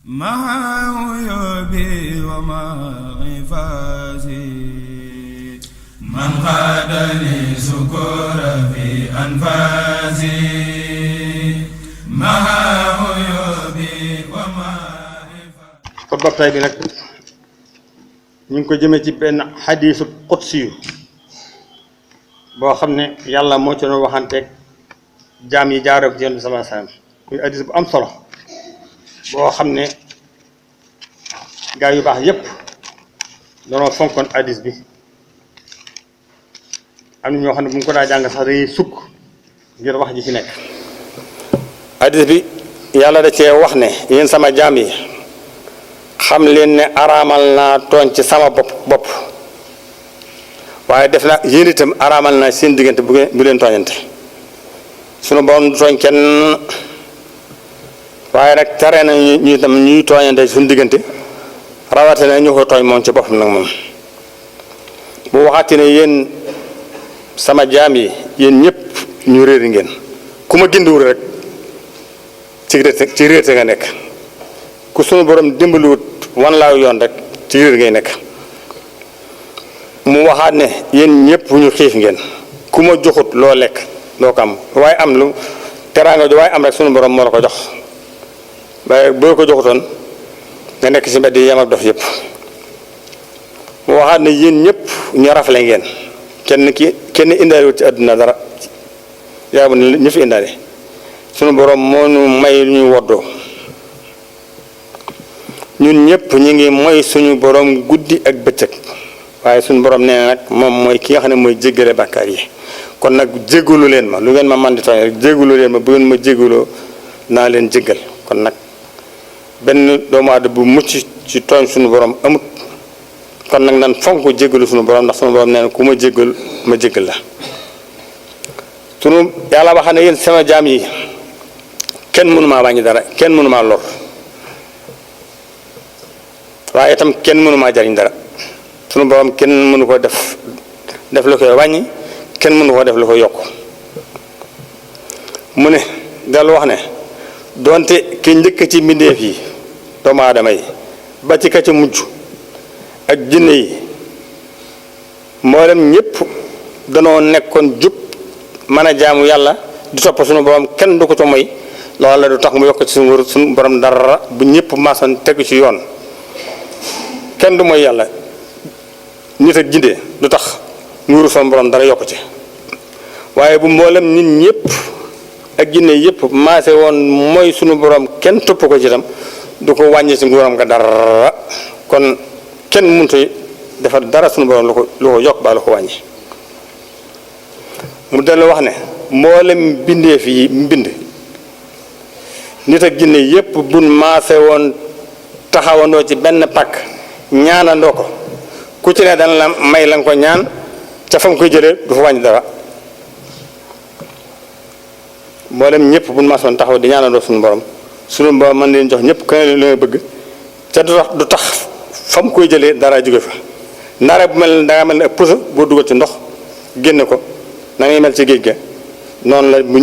مع عيوبي ومع عفاسي من قادني سكور في أنفاسي مع عيوبي ومع عفاسي. xutba tey bi nag ñu ngi ko jëmee ci benn xadiisu qudsi yu boo xam ne yàlla moo ci doon waxanteeg jaam yi jaaree ko ci Yonent bi sallallahu alayhi wa sallam muy xadiis bu am solo boo xam ne gaa yu baax yépp danoo fonkoon xadiis bi am na ñoo xam ne bu ñu ko daa jàng sax dañuy sukk ngir wax ji ci nekk. xadiis bi yàlla da cee wax ne yéen sama jaam yi xam leen ne araamal naa tooñ ci sama bopp waaye def na yéen itam araamal naa seen diggante bu leen tooñante sunu borom du tooñ kenn waaye nag tere na ñu itam ñuy tooñante suñu diggante rawatina ñu ko tooñ moom ci boppam nag moom bu waxaati ne yéen sama jaam yi yéen ñëpp ñu réer ngeen ku ma gindiwul rek ci réer nga nekk ku sunu borom dimbaliwut wan laaw yoon rek ci réer ngay nekk mu waxaat ne yéen ñëpp ñu xiif ngeen ku ma joxut loo lekk doo ko am waaye am lu teraanga ju waaye am rek sunu borom moo la ko jox waaye boo ko joxutoon nga nekk ci mbedd yi yam ak dof yëpp mu waxaat ne yéen ñëpp ñu rafle ngeen kenn indaaliwut ci àdduna dara yaa bu ne ñu fi indaale sunu borom moo ñu may lu ñu woddoo ñun ñëpp ñu ngi mooy suñu borom guddi ak bëccëg waaye suñu borom nee na nag moom mooy ki nga xam ne mooy jéggale bàkkaar yi kon nag jéggalu leen ma lu ngeen ma man di tooñ rek jéggalu leen ma bu ngeen ma jéggaloo naa leen jéggal kon nag benn doomu aadama bu mucc ci tooñ suñu borom amut kon nag nan fonk jéggalu suñu borom ndax suñu borom nee na ku ma jéggal ma jéggal la sunu yàlla wax ne yéen sama jaam yi kenn mënumaa wàññi dara kenn mënumaa lor waaye itam kenn mënumaa jariñ dara sunu borom kenn mënu ko def lu koy wàññi kenn mënu ko def lu koy yokk mu ne dellu wax ne donte ki njëkk ci mbindeef yi doomu aadama yi ba ci ka ci mujj ak jinne yi mboolem ñëpp danoo nekkoon jub mën a jaamu yàlla di topp sunu borom kenn du ko ca moy loolu la du tax mu yokk ci sunu borom dara bu ñëpp maasoon tegu ci yoon kenn du mooy yàlla nit ak jinde du tax nguuru son borom dara yokk ci waaye bu mboolem nit ñëpp ak jinne yëpp maase woon mooy sunu borom kenn topp ko ci itam du ko wàññi ci nguuram nga dara kon kenn mënut a defar dara sunu borom lu ko yokk ba lu ko wàññi mu dellu wax ne mboolem bindeef yi mbind nit ak jinne yëpp buñ maase woon taxawandoo ci benn pàkk ñaanandoo ko ku ci ne dana la may la nga ko ñaan ca fa nga koy jëlee du fa wàññi dara mboolem ñëpp bu ñu maasoon taxaw di ñaanandoo suñu borom mën leen jox ñëpp kenn li nga bëgg ca du tax fa mu koy jëlee dara jóge fa ndaare bu mel da nga mel ne ak pusa boo dugal ci ndox génne ko na ngay mel ci géej ga noonu la bu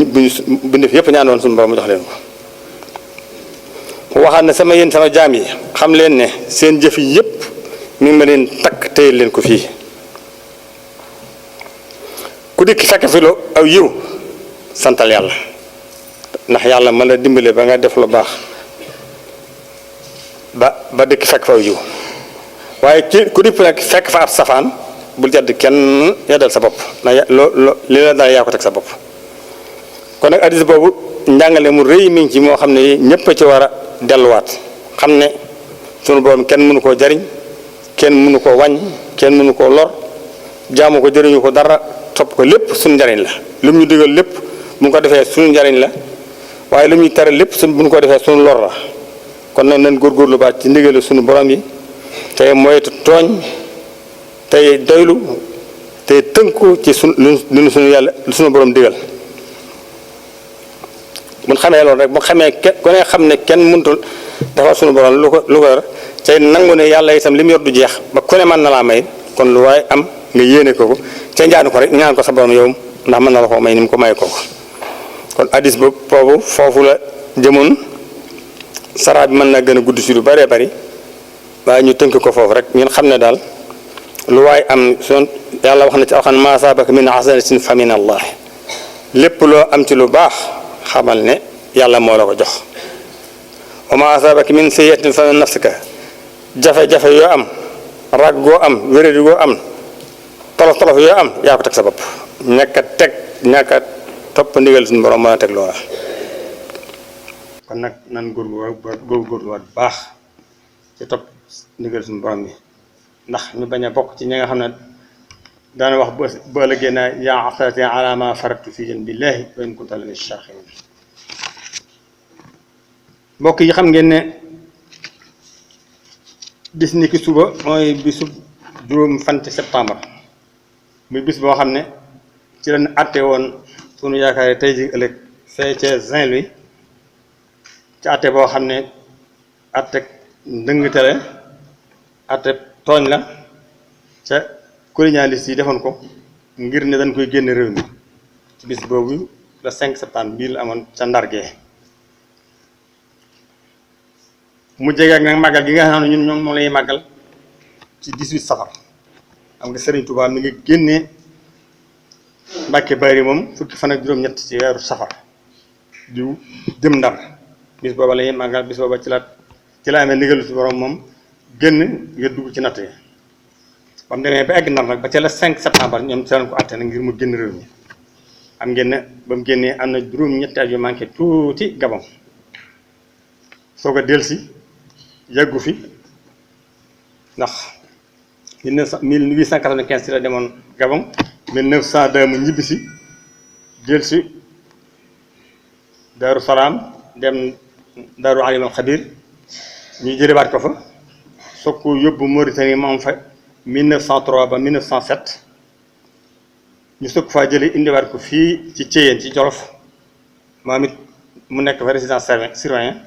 bindef yëpp ñaandoon suñu borom mu jox leen ko waxaat ne yéen sama jaam yi xam leen ne seen jëf yi yëpp mi ngi ma leen takk téye leen ko fii ku dikk fekk fi lu aw yiw santal yàlla ndax yàlla mën la dimbale ba nga def lu baax ba dikk fekk fa aw yiw waaye ku dikk nag fekk fa ab safaan bul jàdd kenn yeddal sa bopp na li la daal yaa ko teg sa bopp kon nag hadiis boobu njàngale mu rëy mi ngi ci moo xam ne ñëpp a ci war a delluwaat xam ne sunu borom kenn mënu koo jariñ kenn mënu koo wàññ kenn mënu koo lor jaamu ko jëriñu ko dara topp ko lépp suñu njariñ la lu mu ñu digal lépp bu ñu ko defee suñu njariñ la waaye lu mu ñu tere lépp bu ñu ko defee suñu lor la kon nag nañ góorgóorlu baat ci ndigalu suñu borom yi tey moytu tooñ tey doylu tey tënku ci lu suñu yàlla suñu borom digal bu ñu xamee loolu rek bu xamee ku ne xam ne kenn mënutul defal suñu borom lu ko yor tey nangu ne yàlla itam li mu yor du jeex ba ku ne mën na laa may kon lu waaye am nga yéene ko ca ñaan ko rek ñaan ko sa borom yow ndax mën na la ko may ni mu ko may ko kon hadiis boobu foofu la jëmoon saraa bi mën na gën a gudd si lu bëree bëri waaye ñu tënk ko foofu rek ñun xam ne daal lu waay am son yàlla wax na ci alxuraan maa asaabaka min hasanatin fa min allah lépp loo am ci lu baax xamal ne yàlla moo la ko jox wa maa asaabaka min sayyi'atin fa min nafsika jafe-jafe yoo am rag goo am wéradi goo am tolof tolof yoo am yaa ko teg sa bopp ñàkk a topp ndigal suñu borom mën a teg loola kon nag nan góorgóorluwaat bu baax ci topp ndigal suñu borom bi ndax ñu bañ a bokk ci ñi nga xam ne daana wax ba ëllëgee naa yaa asrati ala ma farattu fi janbillahi wa in kuntu lamina shakirin mbokk yi xam ngeen ne bis ni ki suba mooy bisu juróom fan ci septembre muy bis boo xam ne ci lañ àtte woon sunu yaakaar tey ji ëllëg fee ca Saint-Louis ci àtte boo xam ne àtte ndëngte la àtte tooñ la ca colonialiste yi defoon ko ngir ne dañ koy génn réew mi ci bis boobu le 5 septembre bii la amoon ca Ndargee mu jege ak nag màggal gi nga xam ne ñun ñoom moom lay màggal ci 18 safar xam nga Serigne Touba mi ngi génnee Mbàkke Bari moom fukki fan ak juróom-ñett ci weeru safar di jëm Ndar bis booba lay màggal bis booba ci la amee ndigalu ci borom moom génn ngir dugg ci natt yi ba mu demee ba egg Ndar nag ba ca la 5 septembre ñoom ci lañ ko àtte nag ngir mu génn réew mi am ngeen ne ba mu génnee am na juróom-ñetti at yu manqué tuuti Gabon soog a dellusi yàggu fi ndax 1895 ci la demoon Gabon 1902 mu ñibbisi dellusi Daaru Salaam dem Daaru Alimul Xabir ñu jëlewaat ko fa soog ko yóbbu Mauritanie moom fa 1903 ba 1907 ñu soog faa jëlee indiwaat ko fii ci Thiéyène ci Jolof moom it mu nekk fa résidence surveillant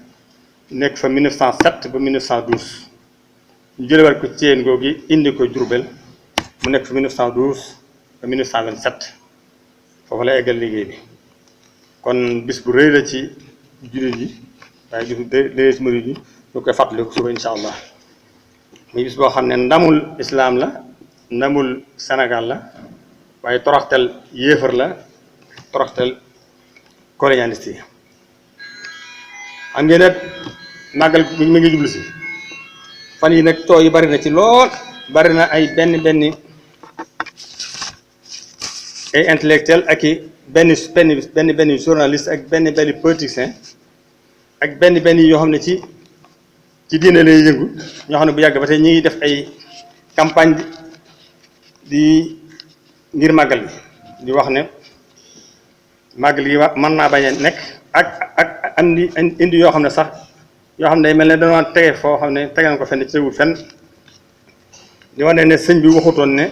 nekk fa 1907 ba 1912 ñu jëlewaat ko ci Thiéyène googu indi ko Diourbel mu nekk fa 1912 ba 1927 foofu la eggal liggéey bi kon bis bu rëy la ci jullit yi waaye bis bu rëy ci murid yi ñu koy fàttaliku suba incha allah muy bis boo xam ne ndamul islaam la ndamul Sénégal la waaye toroxtel yéefar la toroxtel colonialiste yi xam ngeen ne màggal mi ngi jublu si fan yi nag tooy yi bari na ci lool bari na ay benn ay intellectuel ak i benn journaliste ak benn politicien ak benn yoo xam ne ci diine lay yëngu ñoo xam ne bu yàgg ba tey ñi ngi def ay campagne di ngir màggal bi di wax ne màggal gi mën naa bañ a nekk ak indi yoo xam ne sax yoo xam ne day mel ne dañoo tege foo xam ne tege na ko fenn ci tegul fenn di wane ne sëñ bi waxutoon ne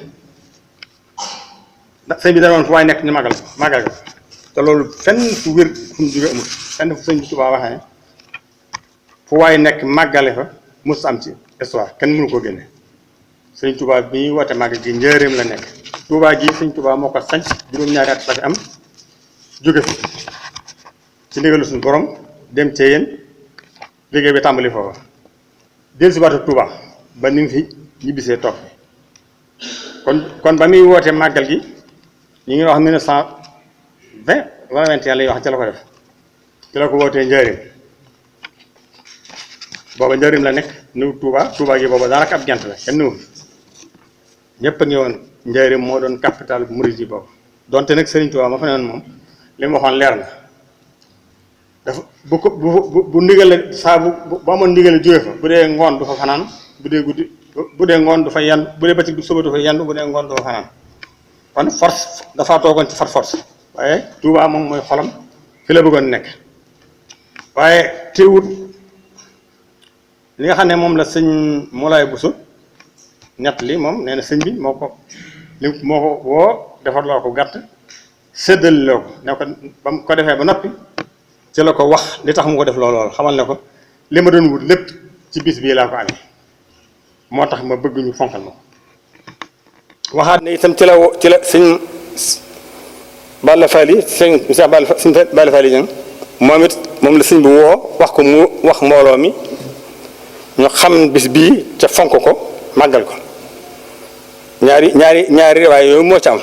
sëñ bi danoon fu waay nekk ñu màggal ko te loolu fenn fu wér fu mu jóge amul fenn fu sëñ bi Tuubaa waxee fu waay nekk màggale fa mus am ci histoire kenn mënu ko génne sëñ Tuubaa bi ñuy woote màggal gi njëriñ la nekk Tuubaa gi sëñ Tuubaa moo ko sanc juróom-ñaari at la fi am jóge fi ci ndigalu suñu borom dem ci yéen liggéey bi tàmbali foofa del si waatu Tuubaa ba ni mu fi ñibbisee toog kon ba muy woote màggal gi ñu ngi wax 1920 wala 21 lay wax ci la ko def ci la ko wootee njëriñ booba njëriñ la nekk ñëw Touba gi booba daanaka ab gent la kenn ñëwul ñëpp a ngi woon njëriñ moo doon capital bu murid yi boobu donte nag Serigne Touba ma fa ne woon moom li ma waxoon leer na dafa bu ndigal la saa bu amoon ndigal la jóge fa bu dee ngoon du fa fanaan bu dee guddi bu dee ngoon du fa yendu bu dee bëccëg du suba du fa yendu bu dee ngoon du fa fanaan kon force dafa toogoon ci far force waaye Touba moom mooy xolam fi la bëggoon nekk waaye teewut li nga xam ne moom la sëñ Moulay Bousso ñett li moom nee na sëñ bi moo ko woo defar loo ko gàtt séddal loo ko ne ko ba mu ko defee ba noppi ci la ko wax li tax mu ko def lool xamal ne ko li ma doon wut lépp ci bis bii laa ko amee moo tax ma bëgg ñu fonkal ma ko waxaat ne itam ci la sëñ Balla Fally sëñ Balla Fally ñang moom it moom la sëñ bi woo wax ko mu wax mbooloo mi ñu xam bis bii ca fonk ko màggal ko ñaari waaye yooyu moo ci am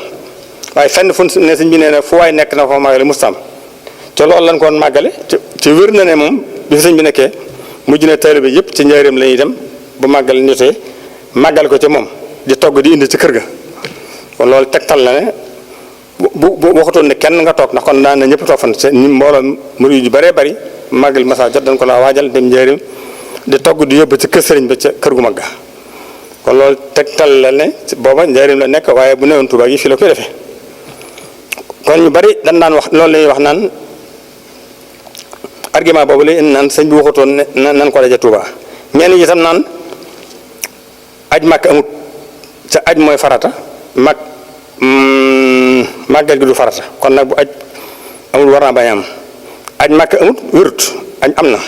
waaye fenn fu ne sëñ bi nee na fu waay nekk na ko màggale mustam ca loolu lañ koon màggale ci wér na ne moom bi sëñ bi nekkee mujj na taalibe yëpp ci njaareem la ñuy dem bu màggal ñotee màggal ko ca moom di togg di indi ci kër ga kon loolu tegtal na ne bu waxutoon ne kenn nga toog ndax kon daan na ñëpp toog fan ni mbooloo murid yu bëree bëri màggal masa jot dañ ko laa waajal dem njaareem di togg di yóbbu ci kër sëriñ ba ca kër gu mag ga kon loolu tegtal la ne booba njaareem la nekk waaye bu newoon Tuubaa gi fii la koy defee kon ñu bari dañ daan wax loolu la ñuy wax naan argument boobu la naan sëñ bi waxutoon ne nan ko daje Tuubaa ñenn ñi itam naan aj màkk amut ca aj mooy farata màggal gi du farata kon nag bu aj amul war naa bañ am aj màkk amut wérut aj am na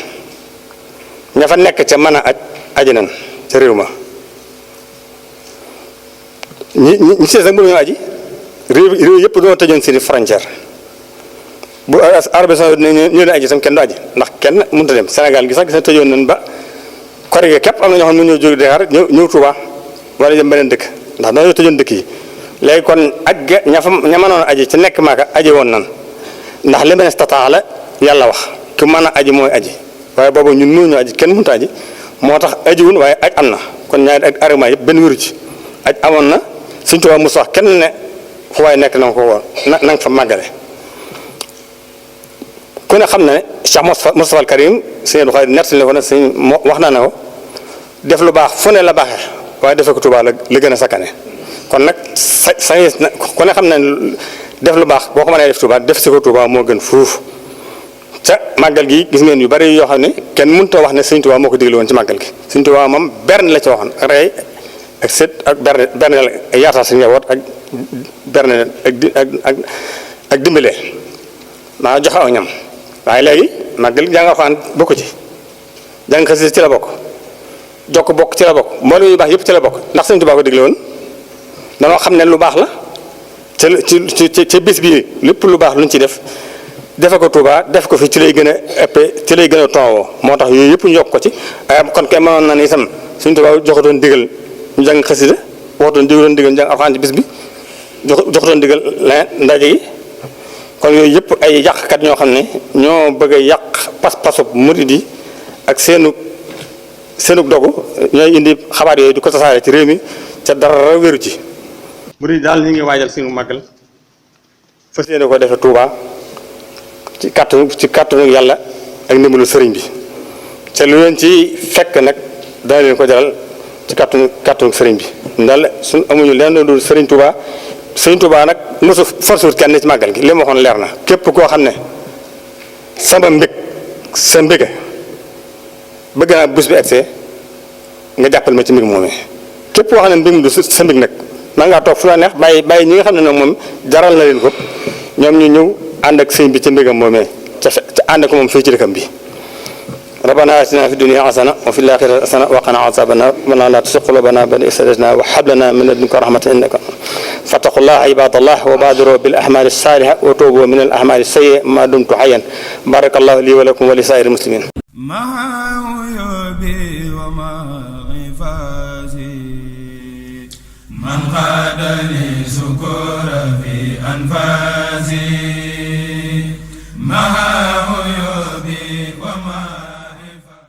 ña fa nekk ca mën a aji nan ca réew ma ñi sees nag mënuñoo aji réew yëpp doo tëjoon seeni frontière bu Arabie Saoudite ne ñu ne aji sam kenn du aji ndax kenn mënut a dem Sénégal gi sax gis na tëjoon nañ ba Korité képp am na ñoo xam ne ñoo jóge Dakar ñëw Touba wala dem beneen dëkk ndax dañoo tëjoon dëkk yi léegi kon aj ga ña mënoon a aji ci nekk Maaka aji woon nan ndax li man istataa la yàlla wax ku mën a aji mooy aji waaye boobu ñun mënuñu aji kenn mënut a aji moo tax ajiwun waaye aj am na kon ñaari ak argument yëpp benn wéru ci aj amoon na Sëñ Tuubaa mu wax kenn ne fu waaye nekk na nga ko woon na nga fa màggale ku ne xam na ne Cheikh Moustapha al Karim sëñ Abdou Khadre nettali ko ne sëñ wax na ne ko def lu baax fu ne la baaxee waaye defee ko Tuubaa la gën a sakkane kon nag ku ne xam na ne def lu baax boo ko mënee def Tuubaa def si ko Tuubaa moo gën fuuf ca màggal gi gis ngeen yu bari yoo xam ne kenn mënut a wax ne Sëñ Tuubaa moo ko digle woon ci màggal gi Sëñ Tuubaa moom berne la ci waxoon rey ak sët ak berne la yaatal sa njaboot ak berne ak dimbale maa joxe aw ñam waaye léegi màggal jàng Alxuraan bokk ci jàng xasida ci la bokk jokk bokk ci la bokk mboolem yu baax yëpp ci la bokk ndax Sëñ Tuubaa ko digle woon danoo xam ne lu baax la ci bis bi lépp lu baax luñ ci defe ko Touba def ko fi ci lay gën a ëppee ci lay gën a toowoo moo tax yooyu yëpp ñu yokk ko ci kon kay mënoon na ni itam Sëñ Tuubaa joxatoon digal ñu jàng xasida waxatoon digal ñu jàng Alxuraan ci bis bi joxatoon digal leneen ndaje yi kon yooyu yëpp ay yàqkat ñoo xam ne ñoo bëgg a yàq pas-pasub murid yi ak seenu dogu ñooy indi xabaar yooyu di ko tasaare ci réew mi ca dara wéru ci murid daal ñu ngi waajal suñu màggal fas yéene ko defee Touba ci kàttanu yàlla ak ndimbalu sëriñ bi te lu leen ci fekk nag dana leen ko jaral ci kàttanu sëriñ bi ndax suñ amuñu leen lu sëriñ Touba nag mosu force kenn ci màggal gi li ma waxoon leer na képp koo xam ne sama sa mbég bëgg naa bés bi egsee nga jàppal ma ci mbég moomee képp koo xam ne mbég mi du sa mbég nag man ngaa toog fu la neex bàyyi ñi nga xam ne nag moom jaral na leen ko ñoom ñu ñëw ànd ak sëñ bi ci mbégam moomee ca ànd ko moom fii ci dëkkam bi rabbana atina fi dunya hasana wa fil akhirati hasana wa qina azaban nar rabbana la tuzigh qulubana ba'da idh hadaytana wa hab lana min ladunka rahmatan innaka fattaqullaha ibadallah wa badiru bil a'mali as-salihah wa tubu min al a'mali as-sayyi'ah ma dumtu hayyan barakallahu li wa lakum wa li sa'iril muslimin man qadani sukura fi anfasi